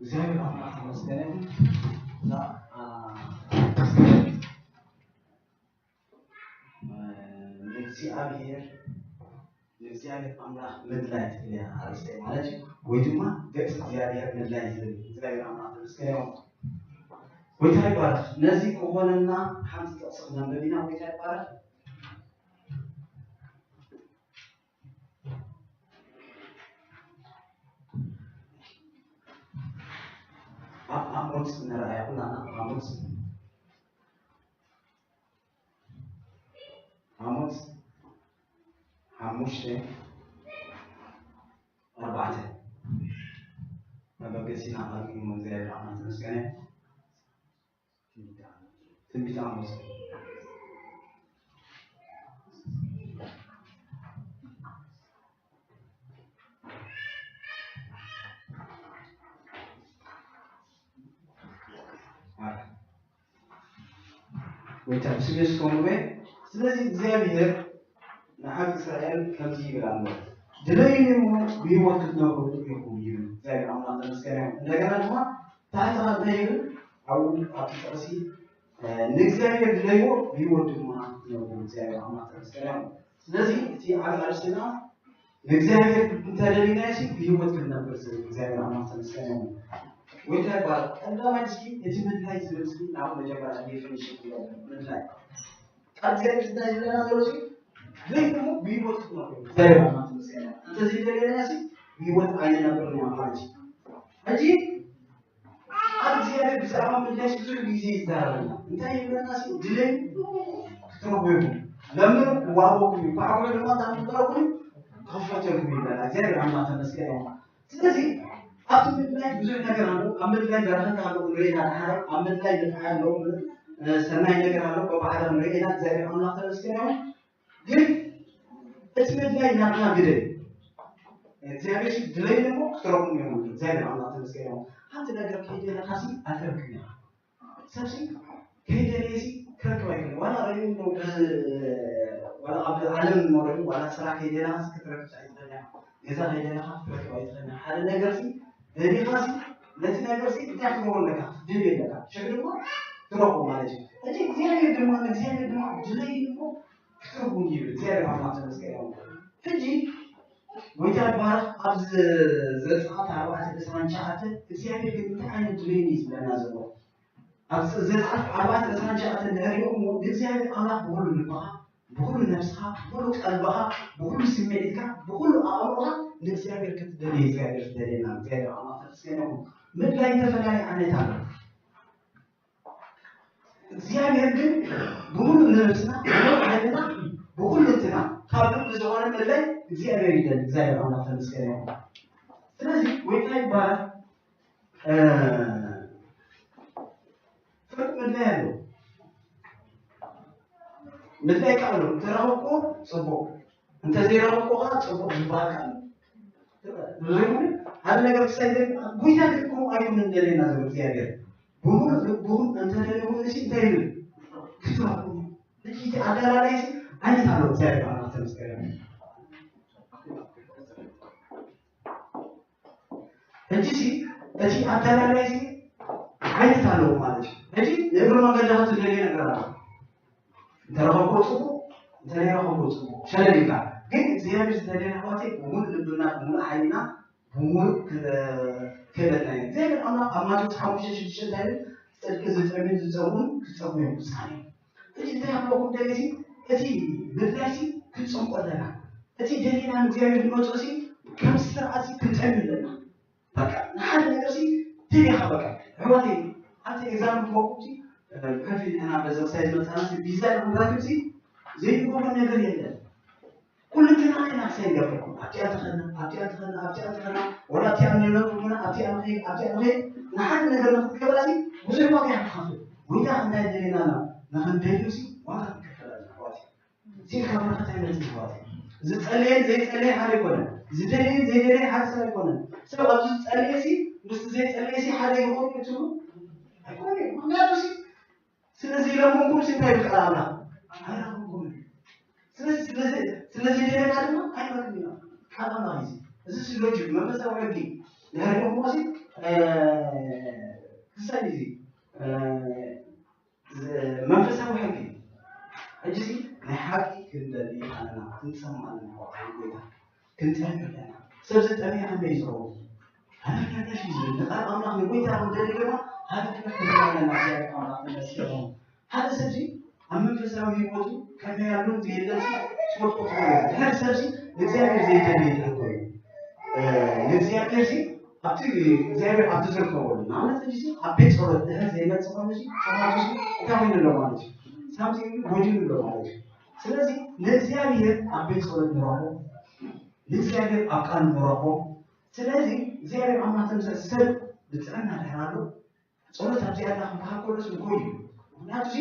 እግዚኣብሔር ኣምላኽ ተመስገነ። እዛ፣ አ፣ ንእግዚኣብሔር፣ ንእግዚኣብሔር ኣምላኽ ምድላይ ትብል እያ ኣርእስተይ ማለት እዩ። ወይ ድማ ገጽ እግዚኣብሔር ምድላይ ዝብል እግዚኣብሔር ኣምላኽ ተመስገነ ይኹን። ጎይታ ይባረኽ። ነዚ ክኾነና ሓንቲ ጥቕሲ ክነንብብ ኢና። ጎይታ ይባረኽ። ኣብ ኣሞጽ ንርኣያ ኩላና። ኣሞጽ፣ ኣሞጽ ሓሙሽተ ኣርባዕተ። መበገሲና ቃል እዩ። እግዚኣብሔር ኣምላኽ ተመስገነ። ትንቢተ ኣሞጽ። ጎይታ ብስም የሱስ ከምኡ በል። ስለዚ እግዚኣብሔር ንዓብ እስራኤል ከምዚ ይብል ኣሎ፣ ድለዩኒ እሞ ብህይወት ክትነብሩ ኢኹም ይብል እግዚኣብሔር ኣምላኽ። ተመስገን ይሁን። እንደገና ድማ ታሕቲ ካብ እንታይ ይብል? ኣብኡ ኣብቲ ጥቕሲ፣ እ፣ ንእግዚኣብሔር ድለይዎ ብህይወት ድማ ክትነብሩ እግዚኣብሔር ኣምላኽ። ተመስገን ይሁን። ስለዚ እቲ ዓቢ ኣርእስትና ንእግዚኣብሔር እንተደሊናዮ ሲ ብህይወት ክንነብር ዝብል እግዚኣብሔር ኣምላኽ። ተመስገን ይሁን። ጎይታ ይባረክ። ቀዳማይ እስኪ እቲ ምድላይ ዝብል እስኪ ናብ መጀመርያ ዴፊኒሽን ክገብር ምድላይ ካብ እግዚኣብሔር እንታይ ዝብለና ዘሎ ሲ ወይ ደግሞ ብህይወት ክትነብሩ እግዚኣብሔር ኣምላኽ። ተመስገን ይሁን። እንተዘይደለና ሲ ብህይወት ኣይንነብርን ኢና ማለት እዩ። ሕጂ ኣብ እግዚኣብሔር ብዛዕባ ምድላይ ብዙሕ ግዜ ይዛረበና። እንታይ ይብለና ሲ ድለዩ ክትረኽቡ ኢኹም፣ ለምኑ ክወሃበኩም እዩ፣ ኳዕኩዑ ድማ እንታይ ክትረኽቡ ክኽፈተልኩም ይብለና። እግዚኣብሔር ኣምላኽ ተመስገን ይሁን። ስለዚ ኣብቲ ምድላይ ብዙሕ ነገር ኣሎ። ኣብ ምድላይ በረኸት ኣሎ ንርኢ ኢና፣ ደሓር ኣብ ምድላይ ንፍዓት ኣሎ፣ እ፣ ሰናይ ነገር ኣሎ፣ በባዕዳ ንርኢ ኢና። እግዚኣብሔር ኣምላኽ ተመስገን ይሁን። ግን እቲ ምድላይ ናትና ግደ እግዚኣብሔር ሲ ድለዩ እሞ ክትረኽቡ እዮም። እግዚኣብሔር ኣምላኽ ተመስገን ይሁን። ሓንቲ ነገር ከይደለኻ ሲ ኣትረክብን ኢኻ። ሰብ ሲ ከይደለየ ሲ ክረክብ ኣይክእልን። ዋላ ርእዩ እንዶ ብ-፣ ዋላ ኣብ ዓለም ንነብረሉ ዋላ ስራሕ ከይደለኻ ሲ ክትረክብ ኣይትኽእልን ኢኻ። ገዛ ከይደለኻ ክትረክብ ኣይትኽእልን ኢኻ። ሓደ ነገር ሲ ደሊኻ ሲ ነቲ ነገር ሲ እንታይ ክትገብሮ ኣለካ? ክትደልዮ ኣለካ። ሽዑ ድማ ትረኽቦ ማለት እዩ። ሕጂ እግዚኣብሔር ድማ፣ ንእግዚኣብሔር ድማ ድለዩ እሞ ክትረኽቡ ይብል። እግዚኣብሔር ኣምላኽ ተመስገን ይሁን። ሕጂ ጎይታ ይባረኽ። ኣብ ዘ-፣ ዘጸኣት ኣርባዕተ ዕስራን ትሽዓተን እግዚኣብሔር ግን እንታይ ዓይነት ድለዩ እዩ ዝብለና ዘሎ? ኣብ ዘ-፣ ዘጸኣት ኣርባዕተ ዕስራን ትሽዓተን ድሕሪኡ እሞ ንእግዚኣብሔር ኣምላኽ ብኹሉ ልብኻ፣ ብኹሉ ነብስኻ፣ ብኹሉ ቀልብኻ፣ ብኹሉ ስምዒትካ፣ ብኹሉ ኣእምሮኻ ንእግዚኣብሔር ክትደልዮ እግዚኣብሔር ዝደልየና። እግዚኣብሔር ኣምላኽ ተመስገን ይሁን። ምድላይ ዝተፈላለየ ዓይነት ኣሎ። እግዚኣብሔር ግን ብምሉእ ነብስና፣ ብምሉእ ሓይልና፣ ብኹሉ እንትና ካብ ልቢ ዝኾነ ምድላይ እግዚኣብሔር ይደሊ። እግዚኣብሔር ኣምላኽ ተመስገን ይሁን። ስለዚ ጎይታ ይባረክ። እ፣ ፍርቂ ምድላይ ኣሎ። ምድላይ ከኣ ኣሎ። እንተረኸብኩዎ ጽቡቕ፣ እንተዘይረኸብኩዎ ከኣ ጽቡቕ ዝበሃል ከኣ ኣሎ። ብዙይ ሓደ ነገር ክሳይ ዘይ-፣ ጎይታ ግን ከምኡ ኣይኮነን ደልየና ዘሎ እግዚኣብሔር። ብምሉእ ልብኹም እንተደለኹም ንሲ እንታይ ይብል? ክትረኽቡ። ሕጂ እቲ ኣደላላይሲ ዓይነት ኣሎ። እግዚኣብሔር ኣምላኽ ተመስገን። ሕጂ ሲ እቲ ኣደላላይሲ ዓይነት ኣለዎ ማለት እዩ። ሕጂ ንእግሪ መንገድኻ ትደልዮ ነገር ኣሎ። እንተረኸብኩዎ ጽቡቕ፣ እንተዘይረኸብኩዎ ጽቡቕ። ሸለል ኢልካ። ግን እግዚኣብሔር ዝደልየና ኣሕዋተይ፣ ብምሉእ ልብና፣ ብምሉእ ሓይልና፣ ብምሉእ ክእ-፣ ክእለትና እዩ። እግዚኣብሔር ኣምላኽ ኣብ ማቴዎስ ሓሙሽተ ሽዱሽተ እንታይ ይብል? ጽድቂ ዝጥዕምን ዝጸምኡን ክጸምኡ እዮም ቅዱሳን እዮም። ሕጂ እንታይ ክብለኩም ደልየ ሲ፣ እቲ ምድላይሲ ክንጸምቆ ኣለና። እቲ ደልየና ንእግዚኣብሔር ንመጽኦ ሲ፣ ከም ስርዓት ሲ ክንጠምዮ ኣለና። በቃ ንሓደ ነገር ሲ ደሊኻ በቃ ኣሕዋተይ፣ ሓንቲ ኤግዛምፕል ክህበኩም ሲ፣ ከፊት ንሕና በዚ ክሳይ ዝመጻና ሲ ቪዛ ንክንረክብ ሲ ዘይንገብሮ ነገር የለን። ኩልንትና ኢና ክሳይ ንገብረኩም። ኣብቲኣ ትኸና፣ ኣብቲኣ ትኸና፣ ኣብቲኣ ትኸና፣ ወላ ኣብቲኣ ንነብር ሙና፣ ኣብቲኣ ንኸይድ፣ ኣብቲኣ ንኸይድ፣ ንሓደ ነገር ንክትገብራ ሲ ብዙሕ ዋጋ እያ ትኸፍል። ጎይታ እንታይ ደልየና ኣሎ? ንኽንደልዮ ሲ ዋጋ ክንከፍል ኣለና ኣሕዋተይ። ሲል ካብ ረኸት ኣይመጽእ ኣሕዋተይ። ዝጸለየን ዘይጸለየ ሓደ ኣይኮነን። ዝደለየን ዘይደለየ ሓደ ሰብ ኣይኮነን። ሰብ ኣብዚ ዝጸለየ ሲ ምስቲ ዘይጸለየ ሲ ሓደ ይኸውን እዩ ትብሉ? ኣይኮነን። ምኽንያቱ ሲ ስለዚ ኢለምኩም ሲ እንታይ ይብል ቃል ኣምላኽ? ኣይረኸብኩምን። ስለዚ ስለዚ ስለዚ ደለና ድማ ኣይረኽብን ኢና። ቃል ኣምላኽ እዩ። እዚ ሲ ሎጂክ መንፈሳዊ ሕጊ። ድሕሪ እሞ እዚ ክሳይ እዚ መንፈሳዊ ሕጊ ሕጂ እዚ ናይ ሓቂ ክንደሊ ኣለና፣ ክንሰምዕ ኣለና። ወሓይ ጎይታ ክንጠሚ ኣለና። ሰብ ዝጠሚ ከመይ ዝኸውን? ሃለፍነሽ እዩ ዝብል ንቃል ኣምላኽ ንጎይታ ክንደሊ ድማ ሃለፍነት ክንደሊ ኣለና። እግዚኣብሔር ኣምላኽ ተመስገን። ሓደ ሰብ እዚ ኣብ መንፈሳዊ ህይወቱ ከመይ ኣሎ ዘየለን ትፈልጡ ትኾኑ። ድሕሪ ሰብ እዚ ንእግዚኣብሔር ዘይደሊ ይድረኮ እዩ። ንእግዚኣብሔር እዚ ኣብቲ እግዚኣብሔር ኣብቲ ዝርከበሉ ንኣብነት እዚ ኣብ ቤት ጸሎት ድሕሪ ዘይመጽእ ከሆነ እዚ ሰማቱ እዚ እንታይ ኮይኑ ኣሎ ማለት እዩ? ሳምቲንግ ጎዲሉ ኣሎ ማለት እዩ። ስለዚ ንእግዚኣብሔር ኣብ ቤት ጸሎት ንረኽቦ፣ ንእግዚኣብሔር ኣብ ቃል ንረኽቦ። ስለዚ እግዚኣብሔር ኣምላኽ ተምሰል ሰብ ብጥዕና ድሕር ኣሎ ጸሎት ኣብዚኣ ኣላ ክበሃል ከሎስ ንጎይ እዩ። ምክንያቱ እዚ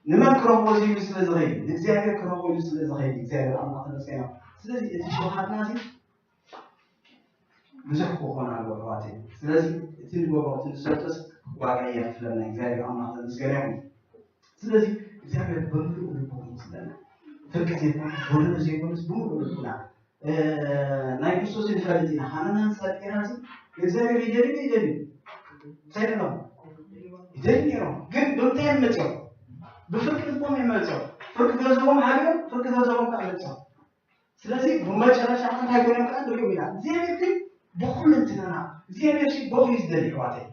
ንመን ክረኽቦ እዚ ኢሉ ስለ ዝኸይድ ንእግዚኣብሔር ክረኽቦ ኢሉ ስለ ዝኸይድ እግዚኣብሔር ኣምላኽ ተመስገን። ስለዚ እቲ ሸውሃትና እዚ ብዙሕ ክኾን ኣለዎ ኣሕዋተይ። ስለዚ እቲ ንገብሮ እቲ ንሰብጥስ ዋጋ እየኽፍለና። እግዚኣብሔር ኣምላኽ ተመስገን ይኹን። ስለዚ እግዚኣብሔር ብምሉእ ልቡ ይመስለና። ፍርቂ ዘይኮነ ጎደሎ ዘይኮነስ ብምሉእ ልቡና ናይ ክርስቶስ ንፈልጥ ኢና። ሃናናን ሰፊራን ንእግዚኣብሔር ይደልዩ ይደልዩ እንታይ ኢሎም ይደልዩ ነይሮም። ግን ብምንታይ እዮም መፅኦም? ብፍርቂ ልቦም እዮም መፅኦም። ፍርቂ ገንዘቦም ሃልዮም ፍርቂ ገንዘቦም ከዓ መፅኦም። ስለዚ ብመጨረሻ እንታይ ኮይኖም ከዓ ንሪኦም ኢና። እግዚኣብሔር ግን ብኩሉ እንትናና እግዚኣብሔር ሲ በኹ እዩ ዝደሊ ኣሕዋተይ።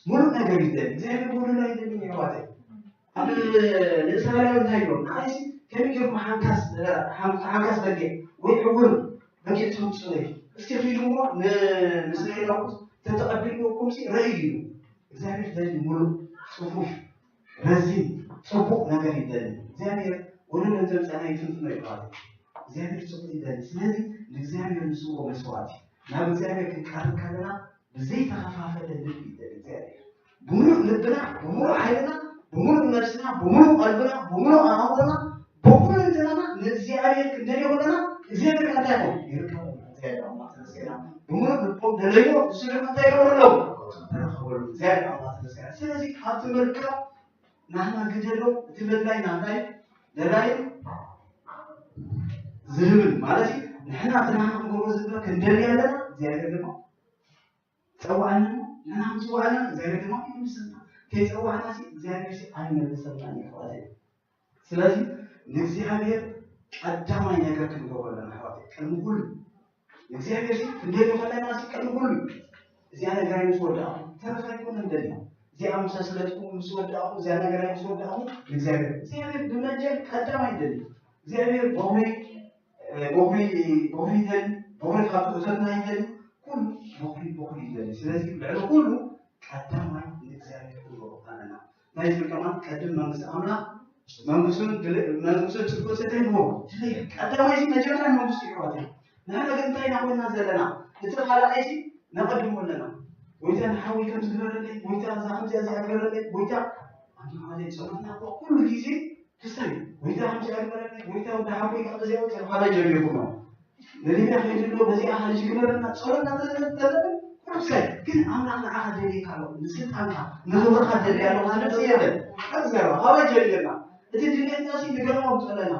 ሙሉእ ነገር እዩ ዝደሊ እግዚኣብሔር። ጎደሎ ኣይደልን ኣሕዋተይ። ኣብ ንእስራኤላዊ እንታይ ይብሎም ንዓይሲ ከመይ ገይርኩም ሓንካስ ሓንካስ በጊዕ ወይ ዕውር በጊዕ ተምፅኡ እስኪ ኪዱ እሞ ንእስራኤላዊ ተተቐቢልኩምሲ ረእዩ እዩ። እግዚኣብሔር ደሊ ሙሉእ ፅፉፍ ረዚን ፅቡቕ ነገር ይደሊ። እግዚኣብሔር ጎደሎ እንተምፀና ይፍንፍኖ ይባል። እግዚኣብሔር ፅቡቕ ይደሊ። ስለዚ ንእግዚኣብሔር ንስዎ መስዋዕት እዩ። ናብ እግዚኣብሔር ክንቀርብ ከለና ብዘይተኸፋፈለ ልቢ ይደሊ እግዚኣብሔር። ብምሉእ ልብና፣ ብምሉእ ሓይልና፣ ብምሉእ ነብስና፣ ብምሉእ ቀልብና፣ ብምሉእ ኣእምሮና፣ ብኩሉ እንትናና ንእግዚኣብሔር ክንደልዮ ከለና እግዚኣብሔር እንታይ ይኸውን? ይርከበና። እግዚኣብሔር ኣምላኽ ተመስገና። ብምሉእ ልቦም ደለዮ ንሱ ድማ እንታይ ይገብረሎም? ተረኸበሉ። እግዚኣብሔር ኣምላኽ ተመስገና። ስለዚ ካብቲ ምርካብ ናህና ግደሎ እቲ ምድላይ ናህና እዩ። ደላይን ዝህብን ማለት እዩ። ንሕና እቲ ናህና ክንገብሮ ዝግበ ክንደሊ ኣለና። እግዚኣብሔር ድማ ጸዋዕና ንሕና ክንጽዋዕና እግዚኣብሔር ድማ ይመልሰልና። ከይጸዋዕና ሲ እግዚኣብሔር ሲ ኣይመልሰልናን እዩ ኣሕዋተይ። ስለዚ ንእግዚኣብሔር ቀዳማይ ነገር ክንገብሮ ኣለና ኣሕዋተይ። ቅድሚ ኩሉ ንእግዚኣብሔር ሲ ክንደልዮ ከለና ሲ ቅድሚ ኩሉ እዚኣ ነገር ምስ ወዳእኹ ተረፍ ኣይኮነን ደልዮ። እዚኣ ምስ ኣስለጥኩ ምስ ወዳእኹ እዚኣ ነገር ምስ ወዳእኹ ንእግዚኣብሔር እግዚኣብሔር ብመጀር ቀዳማይ ደልዮ። እግዚኣብሔር በኹሪ በኹሪ በኹሪ ይደሊ። በኹሪ ካብ ትእቶትና ይደሊ። ኩሉ በኹሪ በኹሪ ይደሊ። ስለዚ ልዕሊ ኩሉ ቀዳማይ ንእግዚኣብሔር ክንገብሮ ኣለና። ናይ ዝብል ከማን ቀድም መንግስቲ ኣምላኽ መንግስቱን መንግስቱን ጽድቁን ሰታይ ንሆ ቀዳማይ ሲ መጀመርያ መንግስቱ ይሕዋት እዩ። ንሕና ግን እንታይ ኢና ኮይና ዘለና? እቲ ካልኣይ ሲ ነቐድሞ ኣለና። ጎይታ ንሓወይ ከም ዝግበረለይ፣ ጎይታ እዛ ከምዚኣ እዚኣ ግበረለይ፣ ጎይታ ኣንተ ማለት ጸሎትና እኮ ኩሉ ግዜ ክስታይ ጎይታ ከምዚ ኣይግበረኒ፣ ጎይታ ወዲ ሓወይ ካብ በዚኣ ወፂ ካባይ ጀሚርኩም ነው። ንሊብያ ከይድሎ በዚኣ ሓልሽ ግበረና፣ ጸሎትና ተዘለለ ኩሉ ክስታይ። ግን ኣምላኽ ንዓኻ ደልየካ ኣሎ፣ ንስልጣንካ፣ ንኽብርኻ ደልየ ኣሎ ማለት የለን። ካብ ዝገርማ ካባይ ጀሚርና። እቲ ድልየትና ሲ ንገርማ ውፅእ ኣለና።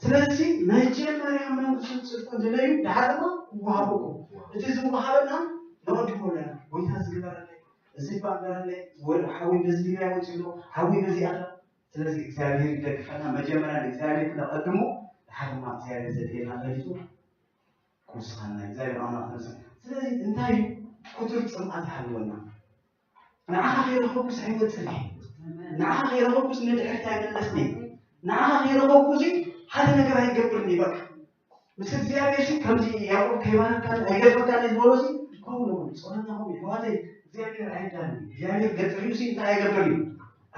ስለዚ መጀመርያ መንግስቱን ጽድቁን ድለዩ፣ ድሓር ድማ ክወሃበኩም። እቲ ዝወሃበና ንቐድሞ ኣለና። ጎይታ ዝግበረለይ፣ እዚ ባንበረለይ፣ ወዲ ሓወይ በዚ ሊብያ ወፂ ኣሎ፣ ሓወይ በዚኣ ኣሎ። ስለዚ እግዚኣብሔር ይደግፈና። መጀመርያ ንእግዚኣብሔር ክነቐድሞ፣ ድሓር ድማ እግዚኣብሔር ዘድልየና ፈሊጡ ክውስኸልና። እግዚኣብሔር ኣምላኽ ተመስገን። ስለዚ እንታይ እዩ? ክቱር ጽምኣት ይሃልወና። ንዓኻ ከይረኸብኩስ ኣይወፅን እየ። ንዓኻ ከይረኸብኩስ ንድሕሪት ኣይምለስን እየ። ንዓኻ ከይረኸብኩ እዚ ሓደ ነገር ኣይገብርን እየ። በቃ ምስ እግዚኣብሔር ሲ ከምዚ ያዕቆብ ከይባረካ ኣይገድፈካ ዝበሎ ሲ ከምኡ ነው። ጸሎትና ከምኡ እዩ። ኣሕዋተይ እግዚኣብሔር ኣይዳልን እዩ። እግዚኣብሔር ገጥርዩ ሲ እንታይ ኣይገብር እዩ?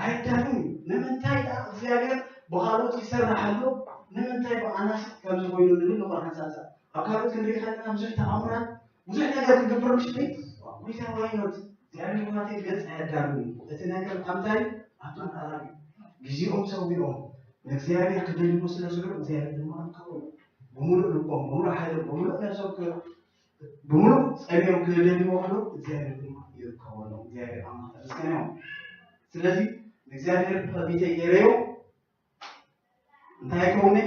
ኣይዳልን እዩ። ንምንታይ ደኣ እግዚኣብሔር ብኻልኦት ይሰርሕ ኣሎ? ንምንታይ ብኣናስ ከምዚ ኮይኑ ንብል ንኾን ሓንሳብ ኣብ ካልኦት ክንርኢ ከለና ብዙሕ ተኣምራት ብዙሕ ነገር ክንገብር ምሽ ወይ ዛዋይኖት እግዚኣብሔር ኣሕዋተይ ገጽ ኣያዳልን እዩ። እቲ ነገር ካብ እንታይ ኣብቶም ኣራቢ ግዜኦም ሰዊኦም ንእግዚኣብሔር ክደልይዎ ስለ ዝኽእሉ እግዚኣብሔር ድማ ይርከቦም። ብምሉእ ልቦም፣ ብምሉእ ሓይሎም፣ ብምሉእ ነብሶም ክ- ብምሉእ ጸሚኦም ክደልይዎ ከለዉ እግዚኣብሔር ድማ ይርከበሎም። እግዚኣብሔር ኣምላኽ ተመስገን ይኹን። ስለዚ ንእግዚኣብሔር ትኸቢተ ገይረዮ እንታይ ከውነ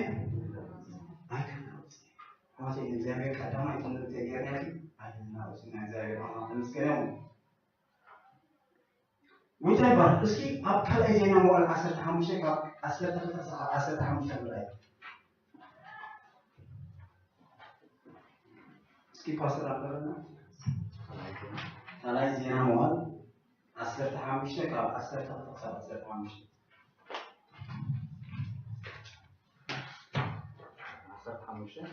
ኣይከናውፅ። ኣሕዋተይ ንእግዚኣብሔር ቀዳማይ ትምህርቲ ገይርና ኣምላኽ ተመስገን ይኹን። ጎይታ ይባረክ። እስኪ ኣብ ካልኣይ ዜና መዋዕል ዓሰርተ ሓሙሽተ ካብ ዓሰርተ ክልተ ክሳብ ዓሰርተ ሓሙሽተ ንርኣይ። እስኪ ፓስተር ኣንብበልና። ካልኣይ ዜና መዋዕል ዓሰርተ ሓሙሽተ ካብ ዓሰርተ ክልተ ክሳብ ዓሰርተ ሓሙሽተ። ዓሰርተ ሓሙሽተ።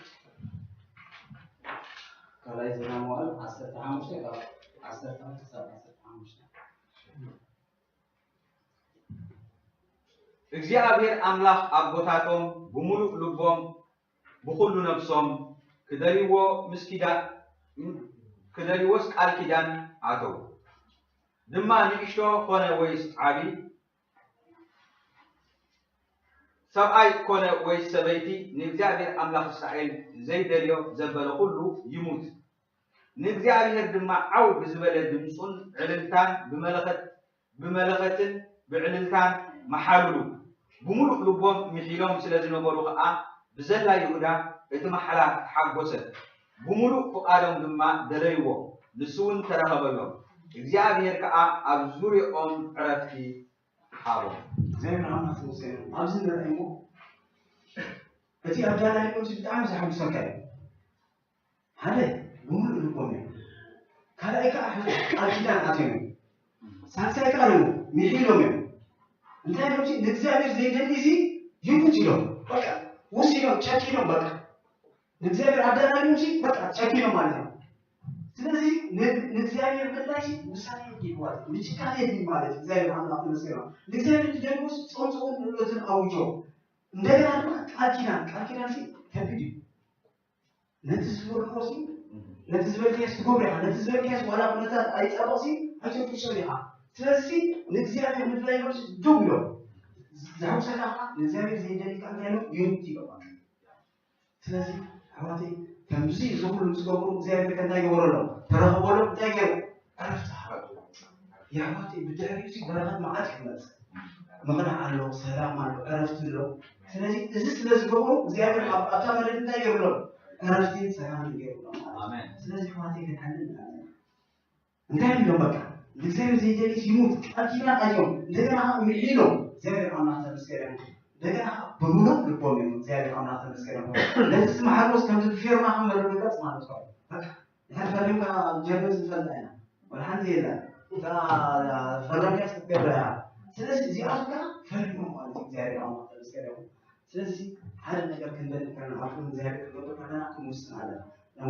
ካልኣይ ዜና መዋዕል ዓሰርተ ሓሙሽተ ካብ ዓሰርተ ክልተ ክሳብ ዓሰርተ ሓሙሽተ። እግዚኣብሔር ኣምላኽ ኣቦታቶም ብምሉእ ልቦም ብኹሉ ነፍሶም ክደልይዎ ምስ ኪዳን ክደልይዎስ ቃል ኪዳን ኣተው። ድማ ንእሽቶ ኮነ ወይስ ዓቢ፣ ሰብኣይ ኮነ ወይስ ሰበይቲ፣ ንእግዚኣብሔር ኣምላኽ እስራኤል ዘይደልዮ ዘበለ ኩሉ ይሙት። ንእግዚኣብሔር ድማ ዓው ብዝበለ ድምፁን ዕልልታን ብመለኸት ብመለኸትን ብዕልልታን መሓሉሉ። ብምሉእ ልቦም ምሒሎም ስለ ዝነበሩ ኸዓ ብዘላ ይሁዳ እቲ ማሕላ ተሓጎሰት። ብምሉእ ፍቓዶም ድማ ደለይዎ፣ ንሱ እውን ተረኸበሎም። እግዚኣብሔር ከዓ ኣብ ዙርያኦም ዕረፍቲ ሃቦም። እግዚኣብሔር ኣምላኽ ተመስገን። ኣብዚ ንርኣይ እሞ እቲ ኣዳላይኦም ብጣዕሚ ዘሐጉሰካ እዩ። ሓደ ብምሉእ ልቦም እዮም። ካልኣይ ከዓ ቃል ኪዳን ኣትዮም እዮም። ሳልሳይ ከዓ እዮም ምሒሎም እዮም። እንታይ ኢሎም ንእግዚኣብሔር ዘይደሊ እዚ ይሙት ኢሎም በቃ ወሲኖም ጨኪኖም በቃ ንእግዚኣብሔር ኣዳላልዮም ሲ በቃ ጨኪኖም ማለት እዮም። ስለዚ ንእግዚኣብሔር ምድላይ ሲ ውሳኔ ይዋል ምጭካኔ ማለት እግዚኣብሔር ኣምላኽ ተመስገን። ንእግዚኣብሔር ዝደልዎ ሲ ፆም ፀውን ንእለትን ኣውጆ እንደገና ድማ ቃል ኪዳን ቃል ኪዳን ሲ ከቢድ እዩ። ነቲ ዝበልክዎ ሲ ነቲ ዝበልክያስ ትገብሮ ኢኻ። ነቲ ዝበልክያስ ዋላ ኩነታት ኣይፀበቕ ሲ ኣይተፍቅሶ ኢኻ። ስለዚ ንእግዚኣብሔር ምድላይ ኢሎም ሲ ደው ኢሎም ዝሕውሰካ ከዓ ንእግዚኣብሔር ዘይደሊካ እንታይ ኢሎም ይሙት ኢሎም። ስለዚ ኣሕዋተይ ከምዚ እዚ ኩሉ ምስ ገብሩ እግዚኣብሔር ከ እንታይ ገበረሎም? ተረኸበሎም። እንታይ ገይሩ? ዕረፍቲ ሃበ። የሕዋተይ ብድሕሪኡ ሲ በረኸት መዓት እዩ ክመፅእ። ምቕናዕ ኣሎ፣ ሰላም ኣሎ፣ ዕረፍቲ ኣሎ። ስለዚ እዚ ስለ ዝገበሩ እግዚኣብሔር ኣብታ መሬት እንታይ ገይሩሎም? ዕረፍትን ሰላምን ገይሩሎም ማለት እዩ። ስለዚ ኣሕዋተይ ክንሓልን ንኣምን። እንታይ ኢሎም በቃ ንእግዚኣብሔር ዘይደሊ ይሙት ቃል ኪዳን ኣትዮም እንደገና ከዓ ምሒሎም እግዚኣብሔር ኣምላኽ ተመስገን። እንደገና ከዓ ብምሉእ ልቦም እዮም እግዚኣብሔር ኣምላኽ ተመስገን። ነዚ ዝመሓርዎስ ከምዚ ብፌርማ ከም መረጋገፂ ማለት እዩ። በቃ ድሕር ፈሪምካ ጀርመን ዝፈልጣ ኢና ወላ ሓንቲ የለን። እታ ፈረምያስ ክትገብራ ኢኻ። ስለዚ እዚኣቶም ከዓ ፈሪሞም ማለት እዩ እግዚኣብሔር ኣምላኽ ተመስገን። ስለዚ ሓደ ነገር ክንደሊ ከለና ኣብ ቅድሚ እግዚኣብሔር ክንገብር ከለና ክንውስን ኣለና።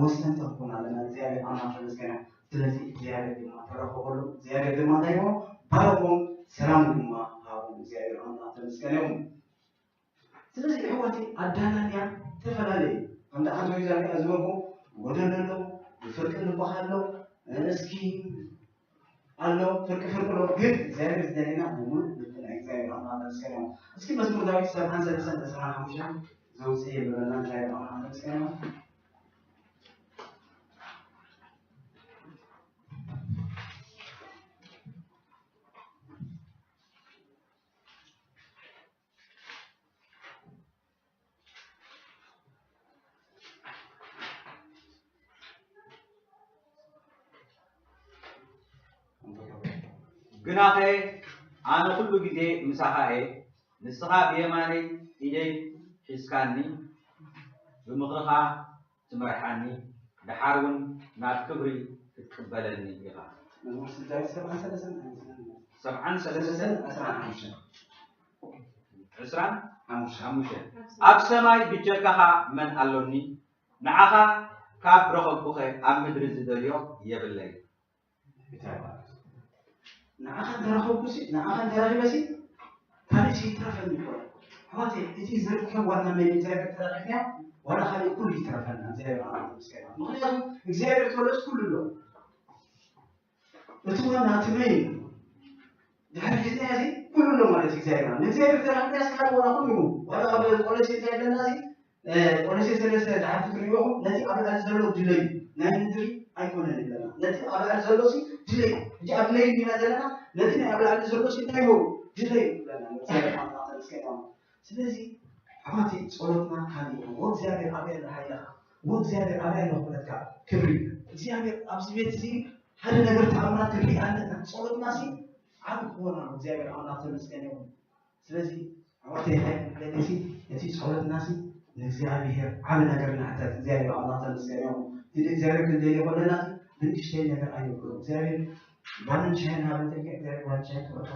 ወሰንቲ ክንኮን ኣለና። እግዚኣብሔር ኣምላኽ ተመስገን። ስለዚ እግዚኣብሔር ድማ ተረኸበሉ። እግዚኣብሔር ድማ እንታይ ይቦ ባረኮም፣ ሰላም ድማ ሃቦም። እግዚኣብሔር ኣምላኽ ተመስገን ይኹን። ስለዚ ኣሕዋተይ ኣዳላልያ ተፈላለየ። ከምቲ ኣቶ ይዛሪያ ዝበልኩ ጎደሎ ኣሎ፣ ብፍርቂ ንበሃል ኣሎ፣ እስኪ ኣሎ ፍርቂ ፍርቂ ኣሎ። ግን እግዚኣብሔር ዝደለና ብምሉእ ልብና እግዚኣብሔር ኣምላኽ ተመስገን። እስኪ መዝሙር ዳዊት ሰብዓን ሰለስተን ዕስራን ሓሙሽተን ዘውፅእ የብለና እግዚኣብሔር ኣምላኽ ተመስገን። ግናኸ ኣነ ኩሉ ግዜ ምሳኻ እየ፣ ንስኻ ብየማነይ ኢደይ ሒዝካኒ፣ ብምኽርኻ ትመርሓኒ፣ ደሓር እውን ናብ ክብሪ ክትቅበለኒ ኢኻ። መዝሙር ስድራቤት ሰብዓን ሰለስተን ሰብዓን ሰለስተን ዕስራን ሓሙሽተን። ዕስራን ሓሙሽተን። ኣብ ሰማይ ብጀካኻ መን ኣሎኒ? ንዓኻ ካብ ረኸብኩኸ ኣብ ምድሪ ዝደልዮ የብለይ። ንዓኻ እንተረኸብኩሲ ንዓኻ እንተረኺበሲ ካልእ ይትረፈኒ ይኮነ። ኣሕዋተይ እቲ ዝርከብ ዋና መን እግዚኣብሔር ተረኺብና ዋላ ካልእ ኩሉ ይትረፈና እግዚኣብሔር ኣምላኽ ምስጋና። ምኽንያቱ እግዚኣብሔር ተወለስ ኩሉ ኣሎ። እቲ ዋና እቲ መን ድሕሪ ሒዝና እዚ ኩሉ ኣሎ ማለት እግዚኣብሔር ንእግዚኣብሔር ተረኺብና ስካል ዋላ ኩሉ ዋላ ኣብ ቆሎሴ እንታይ ኣለና እዚ ቆሎሴ ሰለስተ ድሓር ክትርእይዎ ነቲ ኣብ ላዕሊ ዘሎ ድለዩ ናይ ምድሪ ኣይኮነን ይብለና። ነቲ ኣብ ላዕሊ ዘሎ ሲ ድለዩ። ሕጂ ኣብ ድለዩ እንዲና ዘለና ነቲ ናይ ኣብ ላዕሊ ዘሎ ሲ እንታይ ይበሉ ድለዩ ይብለና። እግዚኣብሔር ኣምላኽ ተመስገን። ስለዚ ኣሕዋተይ ጸሎትና ካልእ ይኹን። ወእግዚኣብሔር ኣበይ ኣሎ ሓይልኻ? ወእግዚኣብሔር ኣበይ ኣሎ ክብለካ? ክብሪ እግዚኣብሔር ኣብዚ ቤት እዚ ሓደ ነገር ተኣምራት ክንርኢ ኣለና። ጸሎትና ሲ ዓቢ ክኾን ኣሎ። እግዚኣብሔር ኣምላኽ ተመስገን ይኹን። ስለዚ ኣሕዋተይ እንታይ ክብለኒ ሲ እቲ ጸሎትና ሲ ንእግዚኣብሔር ዓቢ ነገር ንሕተት። እግዚኣብሔር ኣምላኽ ተመስገን ይኹን። እቲ ንእግዚኣብሔር ክንደልዮ ከለና ሲ ብንእሽተይ ነገር ኣይንብሎ። እግዚኣብሔር ጓልን ሻሂን ሃበ እንተልካ እግዚኣብሔር ጓልን ሻሂ ክበካ።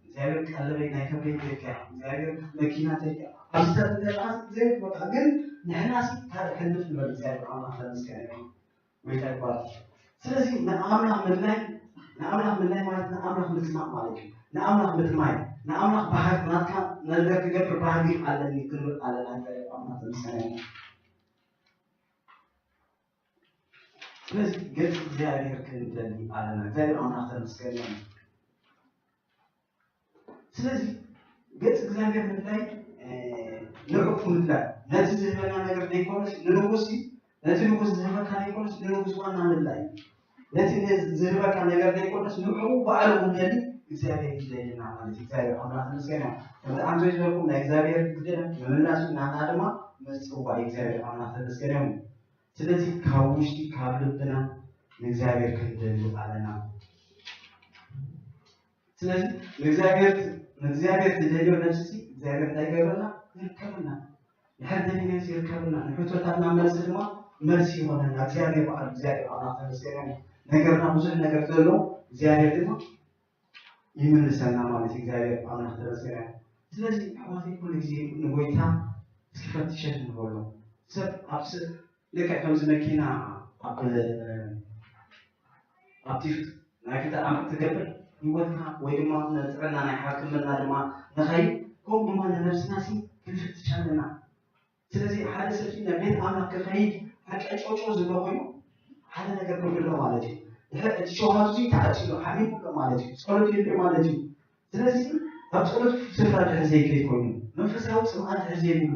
እግዚኣብሔር ቀለበይ ናይ ከብደይ ተልካ። እግዚኣብሔር መኪና ተልካ። ኣብ ሰብ እንተልካ እግዚኣብሔር ክበካ። ግን ንሕና ሲ ካልእ ሕልፍ ንበል እግዚኣብሔር ኣምላኽ ተመስገን ይኹን። ወይ ተግባር። ስለዚ ንኣምላኽ ምድላይ ንኣምላኽ ምድላይ ማለት ንኣምላኽ ምጽማቕ ማለት እዩ። ንኣምላኽ ምጥማይ ንኣምላኽ ባህር ናትካ ነገር ክገብር ባህሪ ኣለኒ ክንብል ኣለና። እግዚኣብሔር ኣምላኽ ተመስገን ይኹን። ስለዚ ገጽ እግዚኣብሔር ክንደሊ ኣለና። እግዚኣብሔር ኣምላኽ ተመስገን ይኹን። ስለዚ ገጽ እግዚኣብሔር ምድላይ ንዕኡ ምድላይ ነቲ ዝህበና ነገር ዘይኮነስ ንንጉስ እዩ። ነቲ ንጉስ ዝህበካ ዘይኮነስ ንንጉስ ዋና ምድላይ እዩ። ነቲ ዝህበካ ነገር ዘይኮነስ ንዕኡ ባዕሉ ምደሊ እግዚኣብሔር ይደልና ማለት እዩ። እግዚኣብሔር ኣምላኽ ተመስገን ይኹን። ከምቲ ኣንቶይ ዝበልኩም ናይ እግዚኣብሔር ግደ ምምላስ እዩ። ናትና ድማ ምጽዋዕ እዩ። እግዚኣብሔር ኣምላኽ ተመስገን ይኹን። ስለዚ ካብ ውሽጢ ካብ ልብና ንእግዚኣብሔር ክንደሊ ኣለና። ስለዚ ንእግዚኣብሔር ንእግዚኣብሔር ትደልዮ ነፍሲ እግዚኣብሔር እንታይ ይገብረና? ይርከበና። ድሕር ደሊናዮ ይርከበና። ንሕቶታትና መልሲ ድማ መልሲ ይኾነና። እግዚኣብሔር በዓል እግዚኣብሔር ኣምላኽ ተመስገን ይኹን። ነገርና ብዙሕ ነገር ዘሎ እግዚኣብሔር ድማ ይምልሰና ማለት እዩ። እግዚኣብሔር ኣምላኽ ተመስገን ይኹን። ስለዚ ኣሕዋተይ ኩሉ ግዜ ንጎይታ እስኪ ፈትሸኒ ንበሎ። ሰብ ኣብ ስ- ልክዕ ከምዚ መኪና ኣብ ኣብቲ ናይ ክልተ ዓመት ትገብር ህይወትካ ወይ ድማ ንጥዕና ናይ ሕክምና ድማ ንኸይድ ከምኡ ድማ ንነብስና ሲ ክንፍትሽ ኣለና። ስለዚ ሓደ ሰብ ናብ ቤት ኣምላኽ ክኸይድ ሓቀጮጮ ዝብሎ ኮይኑ ሓደ ነገር ክብሎ ማለት እዩ። ድሕር እቲ ሸውሃቱ ተዓፂሉ ሓሚሙ ኣሎ ማለት እዩ። ፀሎት የብሉ ማለት እዩ። ስለዚ ኣብ ፀሎት ስፍራ ድሕር ዘይከይድ ኮይኑ መንፈሳዊ ፅምኣት ድሕር ዘይብሉ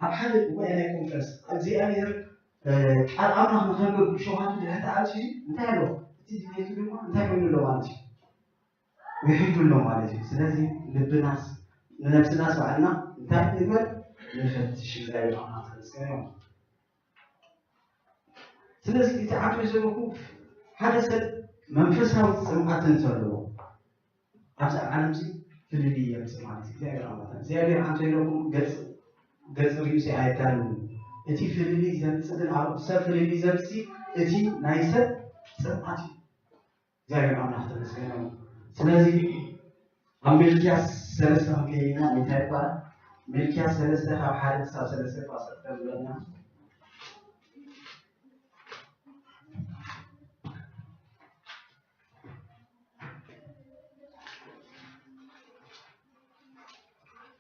ኣብ ሓደ ጉባኤ ናይ ኮንፈረንስ እግዚኣብሔር ቃል ኣምላኽ ንኸንብብ ሸውሃቱ ድሕር ተዓፂሉ እንታይ ኣሎ? እቲ ድሌቱ ድማ እንታይ ኮይኑ ኣሎ ማለት እዩ? ውሒዱ ኣሎ ማለት እዩ። ስለዚ ልብናስ ንነብስናስ ባዕልና እንታይ ንግበር? ንፈትሽ። እግዚኣብሔር ኣምላኽ ተመስገን ይኹን። ስለዚ እቲ ዓንቶ ዘለኹ ሓደ ሰብ መንፈሳዊ ፅምኣት እንተለዎ ኣብዚ ዓለም እዚ ፍልልይ የምፅእ ማለት እዩ። እግዚኣብሔር ኣምላኽ እግዚኣብሔር ዓንቶ ዘለኹ ገፅ ገፅ ርእሲ ኣየዳልውን። እቲ ፍልልይ ዘምፅእ ግን ኣብ ሰብ ፍልልይ ዘምፅእ እቲ ናይ ሰብ ፅምኣት እዩ። እግዚኣብሔር ኣምላኽ ተመስገን። ስለዚ ኣብ ሚልክያስ ሰለስተ ክንከይድና እንታይ ይባሃል? ሚልክያስ ሰለስተ ካብ ሓደ ክሳብ ሰለስተ ቋሰር ተብለና።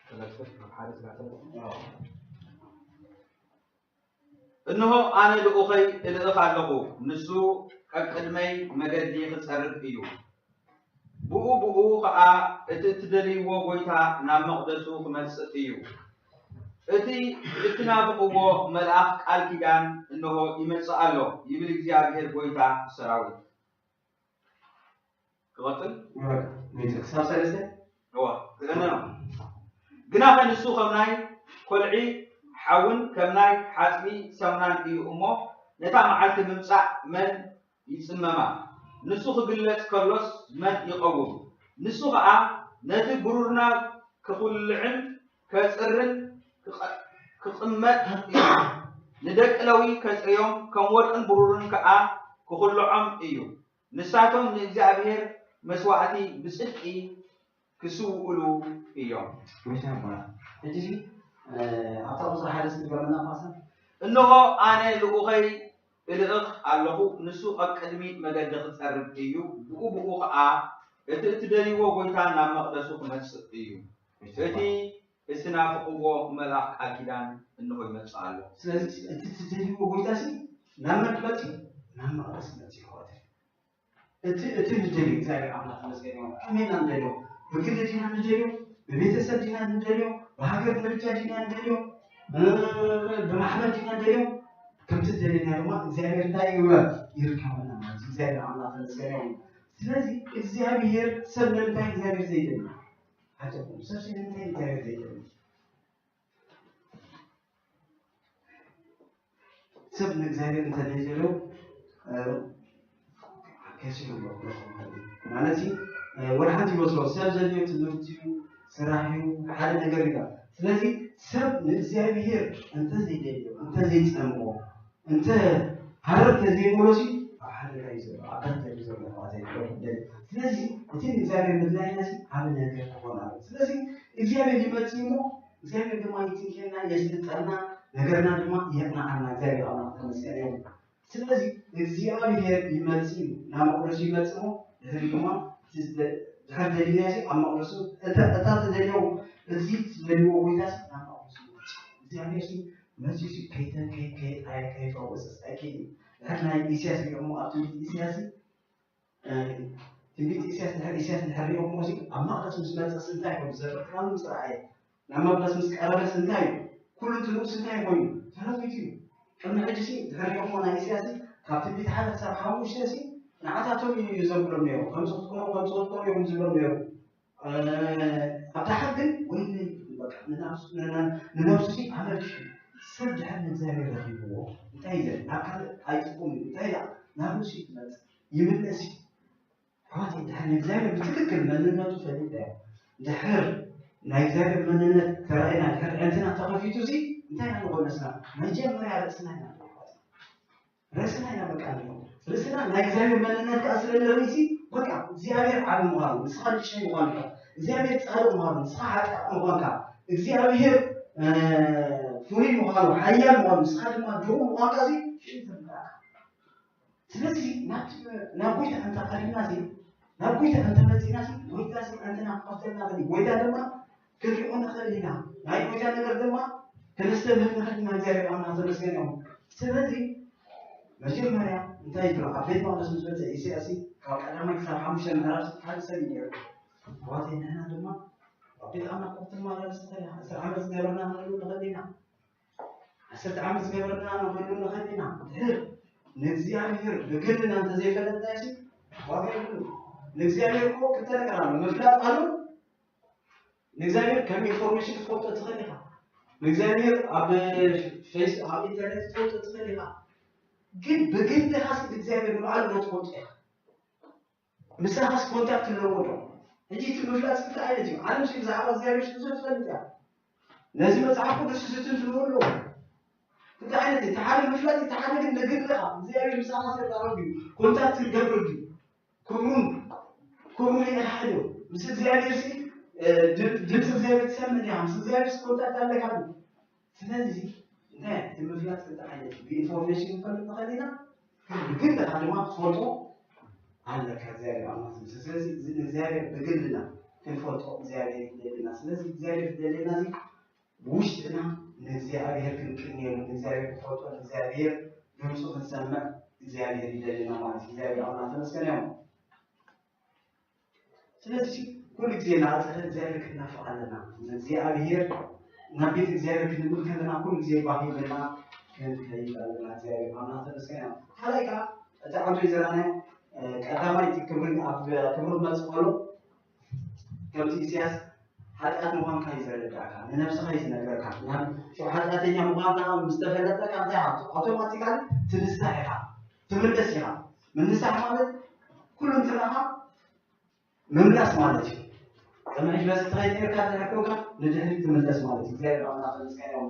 ሰለስተ ካብ ሓደ ክሳብ ሰለስተ። እንሆ ኣነ ልኡኸይ እልእኽ ኣለኹ፣ ንሱ ቀቅድመይ መገዲ ኽጸርግ እዩ። ብኡ ብኡ ኸኣ እቲ እትደልይዎ ጐይታ ናብ መቕደሱ ኽመጽእ እዩ። እቲ እትናፍቕዎ መልኣኽ ቃል ኪዳን እንሆ ይመጽእ ኣሎ፣ ይብል እግዚኣብሄር ጐይታ ሰራዊት። ክቐጽል? ይበቃ። ቤተ ክሳብ ሰለስተ? እዋ፣ ክእነ ነው። ግናኸ ንሱ ከም ናይ ኰልዒ ሓውን ከም ናይ ሓጽቢ ሰሙናን እዩ እሞ፣ ነታ መዓልቲ ምምጻእ መን ይጽመማ? ንሱ ክግለጽ ከሎስ መን ይቐውም? ንሱ ኸኣ ነቲ ብሩርና ክኹልዕን ከጽርን ክቐ-፣ ክቕመጥ እዩ። ንደቂ ለዊ ከጽርዮም፣ ከም ወርቅን ብሩርን ከኣ ክኹልዖም እዩ። ንሳቶም ንእግዚኣብሔር መስዋእቲ ብጽድቂ ክስውኡሉ እዮም። መሻባ። ሕጂ እዚ፣ እ፣ ኣብታ ቁጽሪ ሓደ እስኪ ድገመልና ፓስተር። እንሆ ኣነ ልኡኸይ እልእኽ ኣለኹ፣ ንሱ ኣብ ቅድሚ መገዲ ክጸርግ እዩ፣ ብኡ ብኡ ኸኣ እቲ እትደልይዎ ጐይታ ናብ መቕደሱ ክመጽእ እዩ። መሻባ። እቲ እትናፍቕዎ መልኣኽ ቃል ኪዳን እንሆ ይመጽእ ኣሎ። ስለዚ እቲ እትደልይዎ ጐይታ ሲ ናብ መን ክመጽእ እዩ? ናብ መቕደስ ክመጽእ እዩ። እቲ እቲ ንደልዮ እግዚኣብሔር ኣምላኽ ተመስገን ይኹን። ከመይ ኢና ንደልዮ? ብግሊ ዲና ንደልዮ? ብቤተሰብ ዲና ንደልዮ? ብሃገር ደረጃ ዲና ንደልዮ? እ፣ ብማሕበር ዲና ንደልዮ? ከምቲ ዝደለና ድማ እግዚኣብሔር እንታይ ይግበር? ይርከበና ማለት እዩ። እግዚኣብሔር ኣምላኽ ተመስገን ይኹን። ስለዚ እግዚኣብሔር ሰብ ንምንታይ እግዚኣብሔር ዘይደሊ? ዓጀብ፣ ሰብ ንምንታይ እግዚኣብሔር ዘይደሊ? ሰብ ንእግዚኣብሔር እንተዘይዘልዎ ከሲሩ ኣሎ ማለት እዩ። ወላ ሓንቲ ይመስሎ ሰብ ዘድልዮ ትምህርቲ እዩ፣ ስራሕ እዩ፣ ሓደ ነገር እዩ። ስለዚ ሰብ ንእግዚኣብሔር እንተዘይደልዮ፣ እንተዘይጸምዎ፣ እንተ ሃረር ተዘይበሎሲ ኣብ ሓደጋ እዩ ዘሎ፣ ኣብ ሓደጋ እዩ ዘሎ ማለት እዩ። ስለዚ እቲ ንእግዚኣብሔር ምድላይና ሲ ዓቢ ነገር ክኾን ኣለዎ። ስለዚ እግዚኣብሔር ይመጽእ እሞ እግዚኣብሔር ድማ ይትንክየና፣ የስልጠና፣ ነገርና ድማ የቕንዓና። እግዚኣብሔር ኣምላኽ ተመስገን ይኹን። ስለዚ እግዚኣብሔር ይመጽእ እዩ፣ ናብ መቕደሱ ይመጽእ እሞ ድሕሪ ድማ ድሕር ደሊናሲ ኣብ መቕደሱ እታ እታ ተደልዮ እዚ ዝደልዎ ጎይታሲ ናብ መቕደሱ ይመጽእ። እግዚኣብሔር ሲ መጺኡ ሲ ከይተንከየ ከየጣየ ከየፈወሰ ኣይከይድን። ድሕር ናይ ኢሳያስ ሪኦሞ ኣብ ትንቢት ኢሳያስ ትንቢት ኢሳያስ ድሕር ኢሳያስ ድሕር ሪኦሞ ሲ ኣብ መቕደስ ምስ መጸ ሲ እንታይ ይኸውን? ዘፍርቃኑ ምስ ረኣየ ናብ መቕደስ ምስ ቀረበ ሲ እንታይ እዩ? ኩሉ እንትንኡ ሲ እንታይ ኮይኑ? ተለዊጡ እዩ። ቅድሚ ሕጂ ሲ ድሕር ሪኦሞ ናይ ኢሳያስ ሲ ካብ ትንቢት ሓደ ክሳብ ሓሙሽተ ሲ ንዓታቶም እዩ ዘብሎም ነይሩ። ከምዚ ክትኮኑ ከምዚ ክትኮኑ እዮም ዝብሎም ነይሩ። ኣብ ደሓር ግን ወይለይ በቃ ንነብሱ ንነብሱ ሲ ኣመልሽ። ሰብ ድሕር ንእግዚኣብሔር ረኺብዎ እንታይ ይዘን ናብ ካልእ ኣይጥቁም እዩ። እንታይ ደኣ ናብ ርእሱ ይመጽእ ይምለስ እዩ። ኣሕዋት ድሕር ንእግዚኣብሔር ብትክክል መንነቱ ፈሊጥና ድሕር ናይ እግዚኣብሔር መንነት ተራእና ድሕር ዕንትና ተኸፊቱ ሲ እንታይ ኢና ንኾነስና? መጀመርያ ርእስና ኢና ንቆርጽ። ርእስና ኢና በቃ ንሪኦ። ርእስና ናይ እግዚኣብሔር መንነት ከዓ ስለ ንርኢ ሲ በቃ እግዚኣብሔር ዓቢ ምዃኑ ንስኻ ንእሽተይ ምዃንካ እግዚኣብሔር ጻድቕ ምዃኑ ንስኻ ሓጢኣት ምዃንካ እግዚኣብሔር ፍሉይ ምዃኑ ሓያል ምዃኑ ንስኻ ድማ ድኹም ምዃንካ ሲ ሽም ተምጣካ ስለዚ ናብ ጎይታ እንተ ቀሪብና ሲ ናብ ጎይታ እንተ መጺና ሲ ጎይታ ሲ ዕንትና ክኸፍተልና ሲ ጎይታ ድማ ክንሪኦ ንኽእል ኢና። ናይ ጎይታ ነገር ድማ ክንስተብህል ንኽእል ኢና። እግዚኣብሔር ኣምላኽ ተመስገን ይኹን። ስለዚ መጀመርያ እንታይ ይብሎ ኣብ ቤት መቕደስ ምስ መጸ ኢሳያስ ካብ ቀዳማይ ክሳብ ሓሙሽተ ምዕራፍ ሓደ ሰብ እዩ ነይሩ። ኣሕዋተይ ንሕና ድማ ኣብ ቤት ኣምላኽ ክትመላለስ ትኽእል ኢኻ። ዕስራ ዓመት ዝገበርና ክንህሉ ንኽእል ኢና። ዓሰርተ ዓመት ዝገበርና ንኽህሉ ንኽእል ኢና። ድሕር ንእግዚኣብሔር ብግልና እንተዘይፈለጥና ሲ ዋጋ የብሉ። ንእግዚኣብሔር እኮ ክልተ ነገር ኣሎ። ምፍላጥ ኣሎ ንእግዚኣብሔር ከም ኢንፎርሜሽን ክትፈልጦ ትኽእል ኢኻ። ንእግዚኣብሔር ኣብ ፌስ ኣብ ኢንተርኔት ክትፈልጦ ትኽእል ኢኻ። ግን ብግልኻ ሲ እግዚኣብሔር ንባዕሉ ዶ ትፈልጦ ኢኻ? ምሳኻስ ኮንታክት ኣለዎ ዶ? ሕጂ እቲ ምፍላጥ ክልተ ዓይነት እዩ። ዓለም ሲ ብዛዕባ እግዚኣብሔር ብዙሕ ትፈልጥ እያ። ነዚ መጽሓፍ ቅዱስ ዝትንትንዎ ኣለዎ። ክልተ ዓይነት እዩ። እቲ ሓደ ምፍላጥ እቲ ሓደ ግን ንግልኻ እግዚኣብሔር ምሳኻ ዘራረብ እዩ። ኮንታክት ይገብር እዩ። ክብሩን ክብሩን የርሓዮ። ምስ እግዚኣብሔር ሲ ድምፂ እግዚኣብሔር ትሰምዕ ዲኻ? ምስ እግዚኣብሔር ኮንታክት ኣለካ። ስለዚ እንታይ እቲ ምፍላጥ ክልተ ዓይነት እዩ። ብኢንፎርሜሽን ንፈልጥ ንኽእል ኢና፣ ብግልኻ ድማ ክትፈልጦ ኣለካ እግዚኣብሔር ኣምላኽ። ስለዚ እዚ እግዚኣብሔር ብግልና ክንፈልጦ እግዚኣብሔር ይደልና። ስለዚ እግዚኣብሔር ዝደልና እዚ ብውሽጥና ንእግዚኣብሔር ክንቅንየሉ፣ ንእግዚኣብሔር ክንፈልጦ፣ ንእግዚኣብሔር ድምፁ ክንሰምዕ እግዚኣብሔር ይደልና ማለት እዩ። እግዚኣብሔር ኣምላኽ ተመስገን እዮም። ስለዚ ኩሉ ግዜ ናፀለ እግዚኣብሔር ክንናፍቕ ኣለና። እግዚኣብሔር ናብ ቤት እግዚኣብሔር ክንብል ከለና ኩሉ ግዜ ባሂልና ክንከይድ ኣለና። እግዚኣብሔር ኣምላኽ ተመስገን እዮም። ካልኣይ ከዓ እቲ ዓንቶ ይዘራናዮ ቀዳማይ እቲ ክብሪ ኣብ ክብሪ መፅእ ከሎ ከምቲ ኢሳያስ ሓጢኣት ምዃንካ እዩ ዘረዳእካ፣ ንነብስኻ እዩ ዝነግረካ። ናብ ሽዑ ሓጢኣተኛ ምዃንካ ምስ ተፈለጠካ እንታይ ኢኻ? ኣውቶማቲካሊ ትንሳሕ ኢኻ፣ ትምለስ ኢኻ። ምንሳሕ ማለት ኩሉ እንትናኻ ምምላስ ማለት እዩ። ቅድሚ ሕጂ በዚ ትኸይድ ነርካ እንድሕር ኮንካ ንድሕሪት ትምለስ ማለት እዩ። እግዚኣብሔር ኣምላኽ ተመስገን ይኹን።